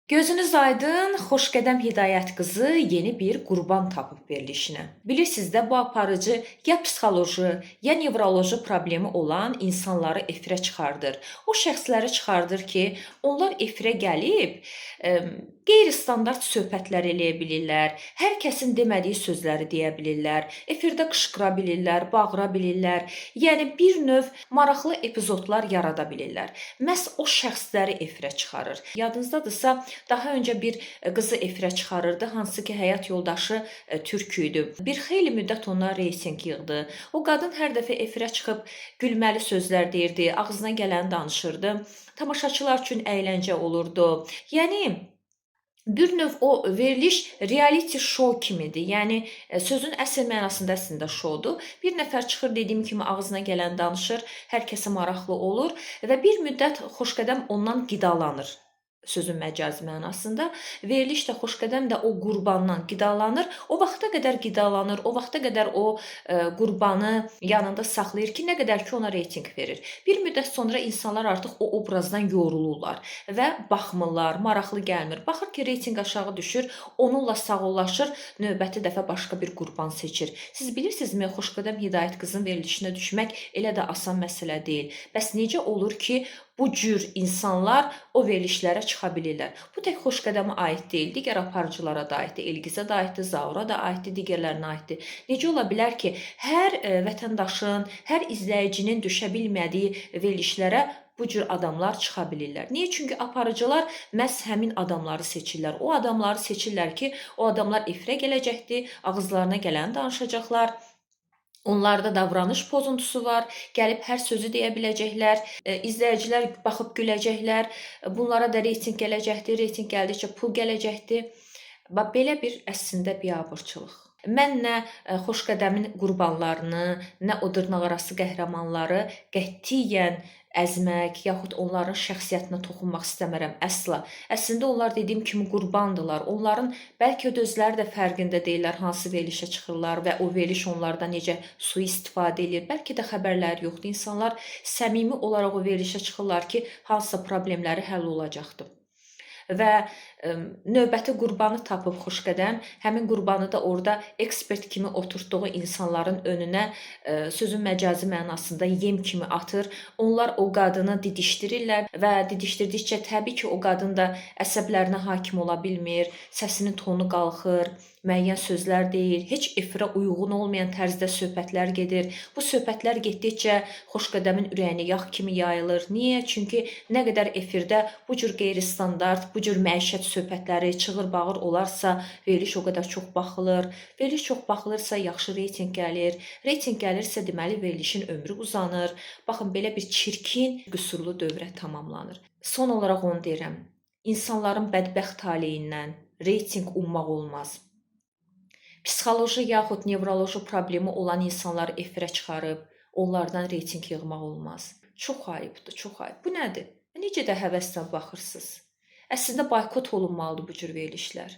Gözünüz aydın, Xoşqədəm Hidayət qızı yeni bir qurban tapıb verilişinə. Bilirsiniz də, bu aparıcı ya psixoloji, ya nevroloji problemi olan insanları efirə çıxardır. O şəxsləri çıxardır ki, onlar efirə gəlib qeyri-standart söhbətlər eləyə bilirlər, hər kəsin demədiyi sözləri deyə bilirlər, efirdə qışqıra bilirlər, bağıra bilirlər. Yəni bir növ maraqlı epizodlar yarada bilirlər. Məhz o şəxsləri efirə çıxarır. Yadınızdadırsa, daha öncə bir qızı efirə çıxarırdı, hansı ki həyat yoldaşı türk idi. Bir xeyli müddət onlar reytinq yığdı. O qadın hər dəfə efirə çıxıb gülməli sözlər deyirdi, ağzına gələni danışırdı. Tamaşaçılar üçün əyləncə olurdu. Yəni bir növ o veriliş reality show kimidir. Yəni sözün əsl mənasında əslində şoudur. Bir nəfər çıxır, dediyim kimi ağzına gələn danışır, hər kəsə maraqlı olur və bir müddət Xoşqədəm ondan qidalanır. Sözün məcazi mənasında. Veriliş də, Xoşqədəm də o qurbandan qidalanır. O vaxta qədər qidalanır, o vaxta qədər o qurbanı yanında saxlayır ki, nə qədər ki ona reytinq verir. Bir müddət sonra insanlar artıq o obrazdan yorulurlar və baxmırlar, maraqlı gəlmir. Baxır ki, reytinq aşağı düşür, onunla sağollaşır, növbəti dəfə başqa bir qurban seçir. Siz bilirsinizmi, Xoşqədəm Hidayət qızın verilişinə düşmək elə də asan məsələ deyil. Bəs necə olur ki, bu cür insanlar o verilişlərə çıxa bilirlər? Bu tək Xoşqədəmə aid deyil, digər aparıcılara da aiddir, Elgizə də aiddir, Zaura da aiddir, digərlərinə aiddir. Necə ola bilər ki, hər vətəndaşın, hər izləyicinin düşə bilmədiyi verilişlərə bu cür adamlar çıxa bilirlər? Niyə? Çünki aparıcılar məhz həmin adamları seçirlər. O adamları seçirlər ki, o adamlar efirə gələcəkdir, ağızlarına gələni danışacaqlar. Onlarda davranış pozuntusu var, gəlib hər sözü deyə biləcəklər, izləyicilər baxıb güləcəklər, bunlara da reytinq gələcəkdir, reytinq gəldikcə pul gələcəkdir. Bax, belə bir əslində biabırçılıq. Mən nə Xoşqədəmin qurbanlarını, nə o dırnaqarası qəhrəmanları qətiyyən əzmək, yaxud onların şəxsiyyətinə toxunmaq istəmərəm əsla. Əslində onlar dediyim kimi qurbandırlar. Onların bəlkə də özləri də fərqində deyillər hansı verilişə çıxırlar və o veriliş onlardan necə sui-istifadə eləyir. Bəlkə də xəbərləri yoxdur. İnsanlar səmimi olaraq o verilişə çıxırlar ki, hansısa problemləri həll olacaqdır. Və növbəti qurbanı tapıb Xoşqədəm, həmin qurbanı da orada ekspert kimi oturtduğu insanların önünə sözün məcazi mənasında yem kimi atır. Onlar o qadını didişdirirlər və didişdirdikcə təbii ki, o qadın da əsəblərinə hakim ola bilmir, səsinin tonu qalxır, müəyyən sözlər deyir, heç efirə uyğun olmayan tərzdə söhbətlər gedir. Bu söhbətlər getdikcə Xoşqədəmin ürəyinə yağ kimi yayılır. Niyə? Çünki nə qədər efirdə bu cür qeyri-standart, bu cür məişət söhbətləri, çığır-bağır olarsa, veriliş o qədər çox baxılır. Veriliş çox baxılırsa, yaxşı reytinq gəlir. Reytinq gəlirsə, deməli verilişin ömrü uzanır. Baxın, belə bir çirkin, qüsurlu dövrə tamamlanır. Son olaraq onu deyirəm. İnsanların bədbəxt taleyindən reytinq ummaq olmaz. Psixoloji yaxud nevroloji problemi olan insanları efirə çıxarıb onlardan reytinq yığmaq olmaz. Çox ayıbdır, çox ayıb. Bu nədir? Necə də həvəslə baxırsınız? Əslində boykot olunmalıdır bu cür verilişlər.